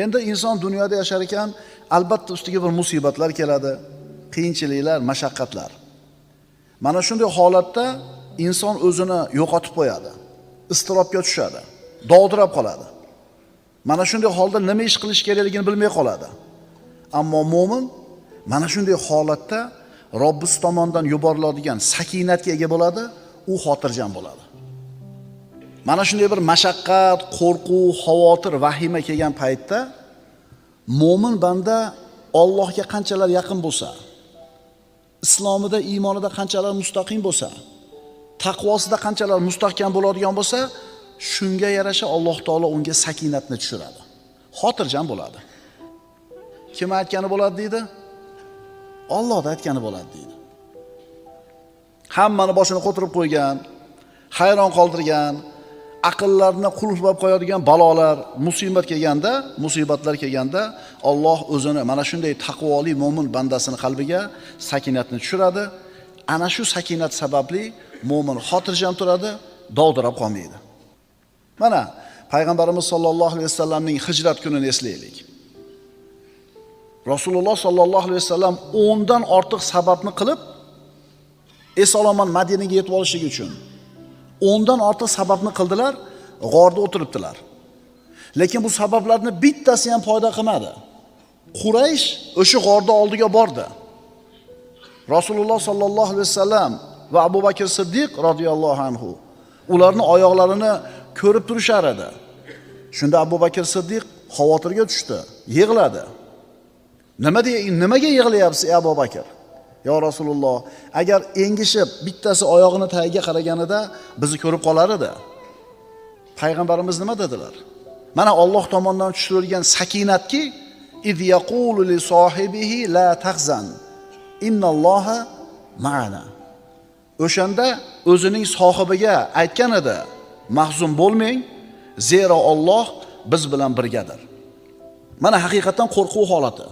Endi inson dunyoda yashar ekan, albatta ustiga bir musibatlar keladi, qiyinchiliklar, mashaqqatlar. Mana shunday holatda inson o'zini yo'qotib qo'yadi, iztirobga tushadi, dovdirab qoladi. Mana shunday holda nima ish qilish kerakligini bilmay qoladi. Ammo mo'min mana shunday holatda Robbisi tomonidan yuboriladigan sakinatga ega bo'ladi, u xotirjam bo'ladi. Mana shunday bir mashaqqat, qo'rquv, xavotir, vahima kelgan paytda mo'min banda Allohga qanchalar yaqin bo'lsa, islomida, iymonida qanchalar mustaqim bo'lsa, taqvosida qanchalar mustahkam bo'ladigan bo'lsa, shunga yarasha Alloh taolo unga sakinatni tushiradi. Xotirjam bo'ladi. Kim aytgani bo'ladi deydi? Alloh aytgani bo'ladi deydi. Hammani boshini qo'tirib qo'ygan, hayron qoldirgan, aqllarni qulflab qo'yadigan balolar, musibat kelganda, musibatlar kelganda Alloh o'zini mana shunday taqvoli mo'min bandasini qalbiga sakinatni tushiradi. Ana shu sakinat sababli mo'min xotirjam turadi, dovdirab qolmaydi. Mana Payg'ambarimiz sollallohu alayhi vasallamning hijrat kunini eslaylik. Rasululloh sollallohu alayhi vasallam 10 dan ortiq sababni qilib eson-omon Madinaga yetib olishligi uchun 10 dan ortiq sababni qildilar, g'orda o'tiribdilar. Lekin bu sabablarni bittasi ham foyda qilmadi. Quraysh o'sha g'orda oldiga bordi. Rasululloh sollallohu alayhi vasallam va Abu Bakr Siddiq radhiyallohu anhu ularni oyoqlarini ko'rib turishar edi. Shunda Abu Bakr Siddiq xavotirga tushdi, yig'ladi. Nimaga yig'layapsiz ey Abu Bakr? Ya Rasululloh, agar engishib bittasi oyog'ini tagiga qaraganida bizni ko'rib qolar edi. Payg'ambarimiz nima dedilar? Mana Alloh tomonidan tushirilgan sakinatki, iz yaqulu li sohibihi la tahzan innalloha ma'ana. O'shanda o'zining sohibiga aytgan edi, mahzun bo'lmang, zero Alloh biz bilan birgadir. Mana haqiqatan qo'rquv holati,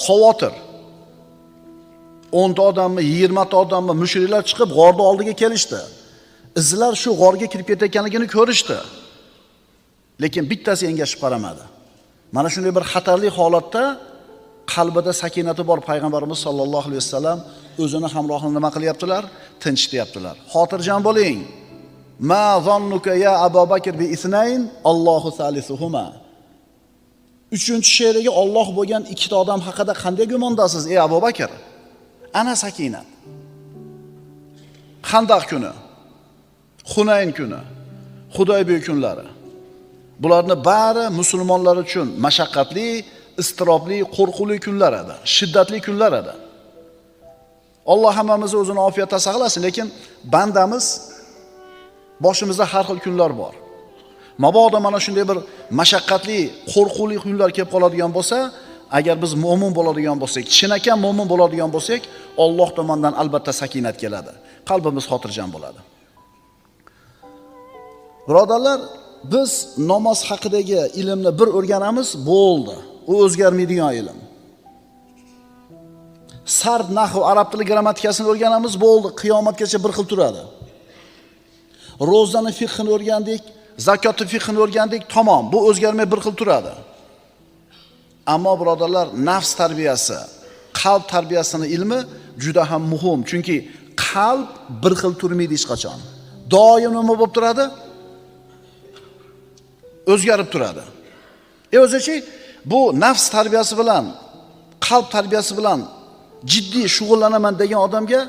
xavotir. 10 ta odammi, 20 ta odammi mushriklar chiqib g'orda oldiga kelishdi. Izlar shu g'orga kirib ketayotganligini ko'rishdi. Lekin bittasi engashib qaramadi. Mana shunday bir xatarli holatda qalbida sakinati bor payg'ambarimiz sollallohu alayhi vasallam o'zini hamrohini nima qilyaptilar? Tinchityaptilar. Xotirjam bo'ling. Ma zannuka ya Abu Bakr bi isnayn Allohu salisuhuma. Uchinchi sherigi Alloh bo'lgan ikkita odam haqida qanday gumondasiz ey Abu Bakr? Ana sakinat. Xandaq kuni, Hunayn kuni, Hudaybiya kunlari. Bularni bari musulmonlar uchun mashaqqatli, iztirobli, qo'rquvli kunlar edi, shiddatli kunlar edi. Alloh hammamizni o'zini ofiyatda saqlasin, lekin bandamiz boshimizda har xil kunlar bor. Mabodo mana shunday bir mashaqqatli, qo'rquvli kunlar kelib qoladigan bo'lsa, agar biz mo'min bo'ladigan bo'lsak, chinakam mo'min bo'ladigan bo'lsak, Alloh tomonidan albatta sakinat keladi. Qalbimiz xotirjam bo'ladi. Birodarlar, biz namoz haqidagi ilmni bir o'rganamiz, bo'ldi. U o'zgarmaydigan ilm. Sarf, nahv, arab tili grammatikasini o'rganamiz, bo'ldi, qiyomatgacha bir xil turadi. Ro'zani fiqhini o'rgandik, zakotni fiqhini o'rgandik, tamom, bu o'zgarmay bir xil turadi. Ammo birodarlar, nafs tarbiyasi, qalb tarbiyasini ilmi juda ham muhim, chunki qalb bir xil turmaydi hech qachon. Doim nima bo'lib turadi? O'zgarib turadi. O'zichi bu nafs tarbiyasi bilan, qalb tarbiyasi bilan jiddiy shug'ullanaman degan odamga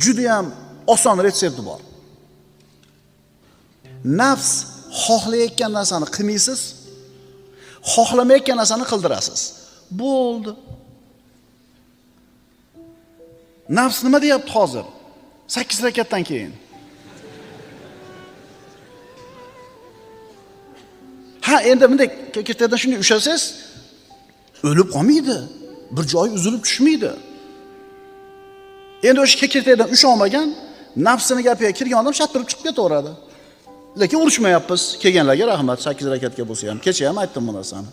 juda ham oson retsepti bor. Nafs xohlayotgan narsani qilmaysiz, xohlamayotgan narsani qildirasiz. Bo'ldi. Nafs nima deyapti hozir? 8 rakatdan keyin. Ha, endi bunday kekirtadan shunday ushlasangiz, o'lib qolmaydi. Bir joyi uzilib tushmaydi. Endi o'sha kekirtadan usha olmagan, nafsini gapiga kirgan odam shat turib chiqib ketaveradi. Lekin urushmayapmiz. Kelganlarga rahmat, 8 rakatga bo'lsa ham. Kecha ham aytdim bu narsani.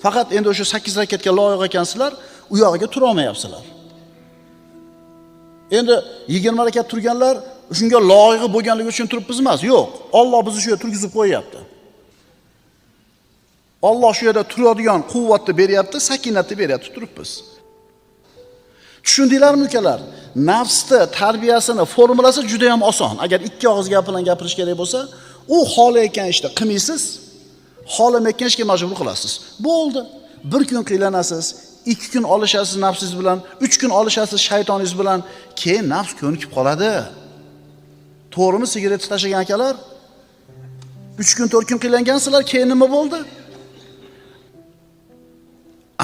Faqat endi o'sha 8 rakatga loyiq ekansizlar, u yog'iga tura olmayapsizlar. Endi 20 rakat turganlar shunga loyiq bo'lganligi uchun turibmiz emas. Yo'q, Alloh bizni shu yerga turgizib qo'yapti. Alloh shu yerda turadigan quvvatni beryapti, sakinatni beryapti, turibmiz. Tushundinglarmi ukalar? Nafsni tarbiyasini formulasi juda ham oson. Agar ikki og'iz gap bilan gapirish kerak bo'lsa, u xohlayotgan ishni qilmaysiz, xohlamayotgan ishga majbur qilasiz. Bo'ldi. Bir kun qiylanasiz, 2 kun olishasiz nafsingiz bilan, 3 kun olishasiz shaytoningiz bilan, keyin nafs ko'nikib qoladi. To'g'rimi, sigaret tashlagan akalar? 3 kun 4 kun qiylangansizlar, keyin nima bo'ldi?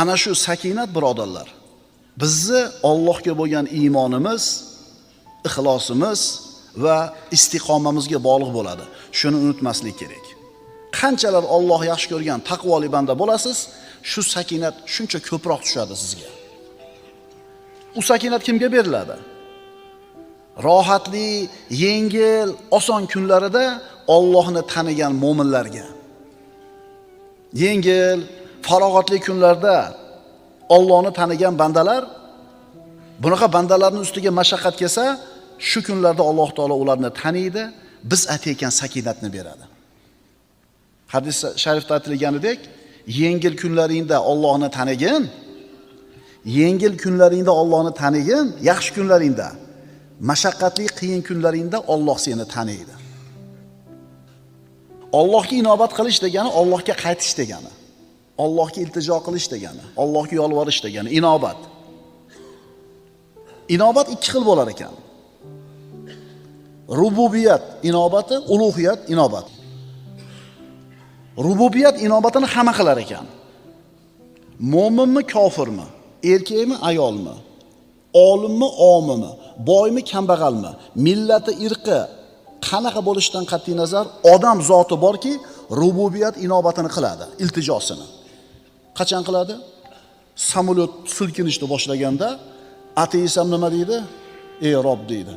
Ana shu sakinat birodarlar, bizni Allohga bo'lgan iymonimiz, ixlosimiz va istiqomamizga bog'liq bo'ladi. Shuni unutmaslik kerak. Qanchalar Alloh yaxshi ko'rgan taqvoli banda bo'lasiz, shu sakinat shuncha ko'proq tushadi sizga. U sakinat kimga beriladi? Rohatli, yengil, oson kunlarida Allohni tanigan mo'minlarga. Yengil, farog'atli kunlarda Allohni tanigan bandalar, bunaqa bandalarning ustiga mashaqqat kelsa, shu kunlarda Alloh taolo ularni taniydi, biz aytayotgan sakinatni beradi. Hadis sharifda aytilganidek, yengil kunlaringda Allohni tanigin, yengil kunlaringda Allohni tanigin, yaxshi kunlaringda, mashaqqatli qiyin kunlaringda Alloh seni taniydi. Allohga inobat qilish degani Allohga qaytish degani. Allohga iltijo qilish degani, Allohga yolvorish degani, inobat. Inobat ikki xil bo'lar ekan. Rububiyat inobati, ulug'iyat inobat. Rububiyat inobatini hamma qilar ekan. Mo'minmi, kofirmi, erkakmi, ayolmi, olimmi, omimi, boymi, kambag'almi, millati, irqi qanaqa bo'lishidan qat'iy nazar odam zoti borki, rububiyat inobatini qiladi, iltijosini. Qachon qiladi? Samolyot silkinishni boshlaganda ateist ham nima deydi? Ey Rob deydi.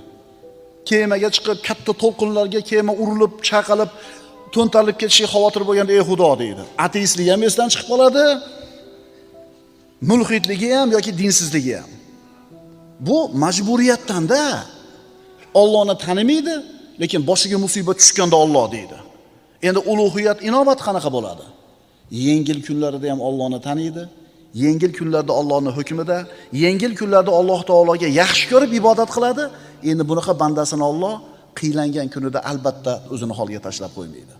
Kemaga chiqib katta to'lqinlarga kema urilib, chaqalib, to'ntarilib ketishiga xavotir bo'lganda ey Xudo deydi. Ateistligi ham esdan chiqib qoladi, mulhidligi ham yoki dinsizligi ham. Bu majburiyatdan-da. Allohni tanimaydi, lekin boshiga musibat tushganda Alloh deydi. Endi ulug'iyat inobat qanaqa bo'ladi? Yengil kunlarida ham Allohni taniydi, yengil kunlarda Allohning hukmida, yengil kunlarda Alloh taologa yaxshi ko'rib ibodat qiladi. Endi bunaqa bandasini Alloh qiylangan kunida albatta o'zini holga tashlab qo'ymaydi.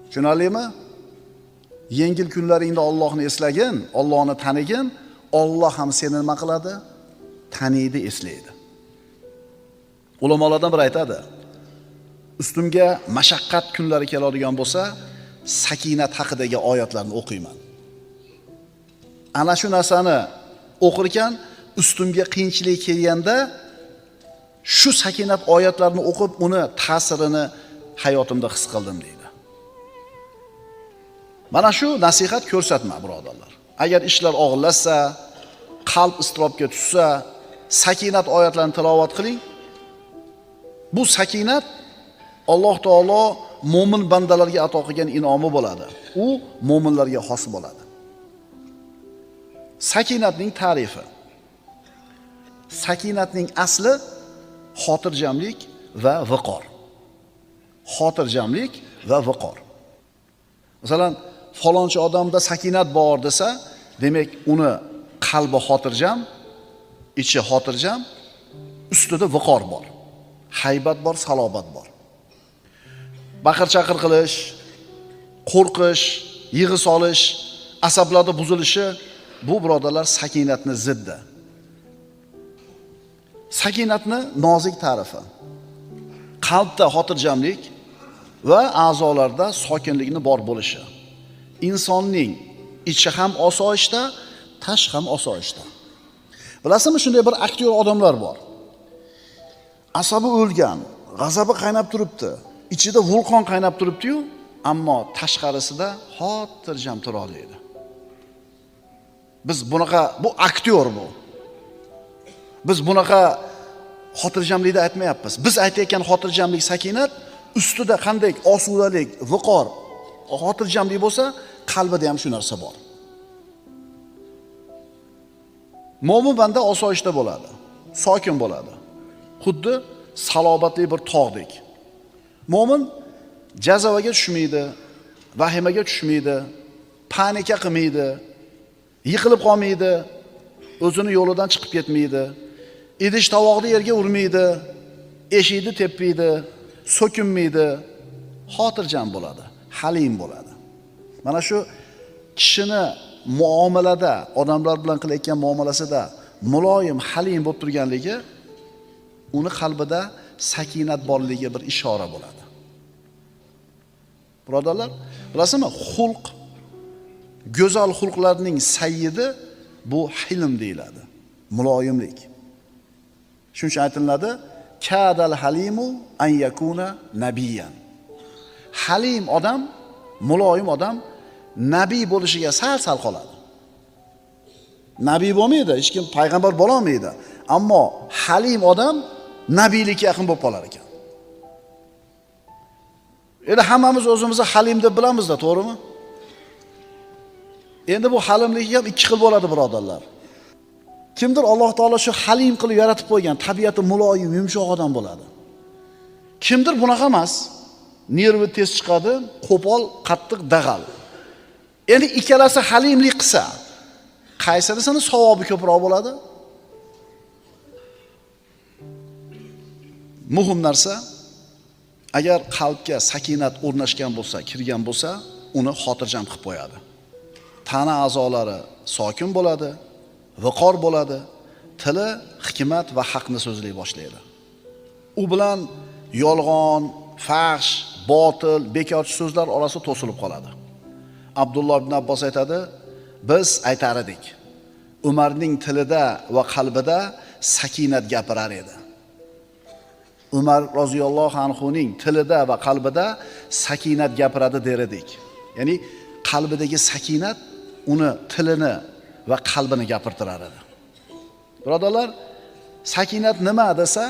Tushunarlimi? Yengil kunlaringda Allohni eslagin, Allohni tanigin, Alloh ham seni nima qiladi? Taniydi, eslaydi. Ulamolardan biri aytadi: ustimga mashaqqat kunlari keladigan bo'lsa, sakinat haqidagi oyatlarni o'qiyman. Ana shu narsani o'qirkan, ustimga qiyinchilik kelganda shu sakinat oyatlarini o'qib, uni ta'sirini hayotimda his qildim deydi. Mana shu nasihat ko'rsatma, birodarlar. Agar ishlar og'irlashsa, qalb iztirobga tushsa, sakinat oyatlarini tilovat qiling. Bu sakinat Alloh taolo mo'min bandalarga ato qilgan in'omi bo'ladi. U mo'minlarga xos bo'ladi. Sakinatning ta'rifi. Sakinatning asli xotirjamlik va viqor. Xotirjamlik va viqor. Masalan, falonchi odamda sakinat bor desa, demak uni qalbi xotirjam, ichi xotirjam, ustida viqor bor. Haybat bor, salobat bor. Baqir-chaqir qilish, qo'rqish, yig'i solish, asablarda buzilishi bu birodarlar sakinatni ziddi. Sakinatni nozik ta'rifi. Qalbda xotirjamlik va a'zolarda sokinlikni bor bo'lishi. Insonning ichi ham osoyishta, tash ham osoyishta. Bilasizmi, shunday bir aktyor odamlar bor. Asabi o'lgan, g'azabi qaynab turibdi, ichida vulqon qaynab turibdi-yu, ammo tashqarisida xotirjam tura oladi. Biz bunaqa, bu aktyor bu. Biz bunaqa xotirjamlikni aytmayapmiz. Biz aytayotgan xotirjamlik, sakinat ustida qanday osudalik, viqor, xotirjamlik bo'lsa, qalbida ham shu narsa bor. Mo'min banda osoyishta bo'ladi, sokin bo'ladi. Xuddi salobatli bir tog'dek. Mo'min jazavaga tushmaydi, vahimaga tushmaydi, Panika qilmaydi, yiqilib qolmaydi, o'zini yo'lidan chiqib ketmaydi, idish tovoqni yerga urmaydi, eshikni tepmaydi, so'kinmaydi, xotirjam bo'ladi, halim bo'ladi. Mana shu kishini muomalada, odamlar bilan qilayotgan muomalasida muloyim, halim bo'lib turganligi uni qalbida sakinat borligiga bir ishora bo'ladi. Birodarlar, bilasizmi, xulq, go'zal xulqlarning sayyidi bu hilm deyiladi, muloyimlik. Shuning uchun aytiladi, kadal halimu an yakuna nabiyyan. Halim odam, muloyim odam nabiy bo'lishiga sal-sal qoladi. Nabiy bo'lmaydi, hech kim payg'ambar bo'la olmaydi. Ammo halim odam nabiylikka yaqin bo'lib qolar ekan. Endi hammamiz o'zimizni halim deb bilamiz-da, to'g'rimi? Endi bu halimlik ham ikki xil bo'ladi, birodarlar. Kimdir Alloh taolo shu halim qilib yaratib qo'ygan, tabiati muloyim, yumshoq odam bo'ladi. Kimdir bunaqa emas. Nervi tez chiqadi, qo'pol, qattiq, dag'al. Endi ikkalasi halimlik qilsa, qaysinisini savobi ko'proq bo'ladi? Muhim narsa, agar qalbga sakinat o'rnashgan bo'lsa, kirgan bo'lsa, uni xotirjam qilib qo'yadi. Tana a'zolari sokin bo'ladi, viqor bo'ladi, tili hikmat va haqni so'zlay boshlaydi. U bilan yolg'on, fahsh, botil, bekorchi so'zlar orasi to'silib qoladi. Abdulloh ibn Abbos aytadi, biz aytar edik, Umarning tilida va qalbida sakinat gapirar edi. Umar roziyallohu anhuning tilida va qalbida sakinat gapiradi der edik. Ya'ni qalbidagi sakinat uni tilini va qalbini gapirtirar edi. Birodarlar, sakinat nima desa,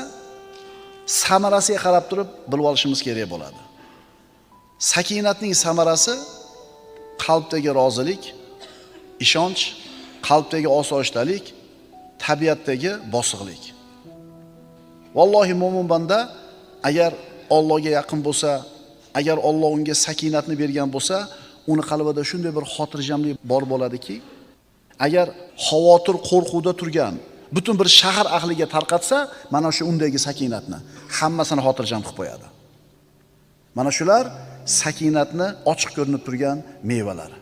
samarasiga qarab turib bilib olishimiz kerak bo'ladi. Sakinatning samarasi qalbdagi rozilik, ishonch, qalbdagi osoyishtalik, tabiatdagi bosiqlik. Vallohi mo'min banda agar Allohga yaqin bo'lsa, agar Alloh unga sakinatni bergan bo'lsa, uni qalbida shunday bir xotirjamlik bor bo'ladiki, agar xavotir, qo'rquvda turgan butun bir shahar ahliga tarqatsa, mana shu undagi sakinatni hammasini xotirjam qilib qo'yadi. Mana shular sakinatni ochiq ko'rinib turgan mevalari.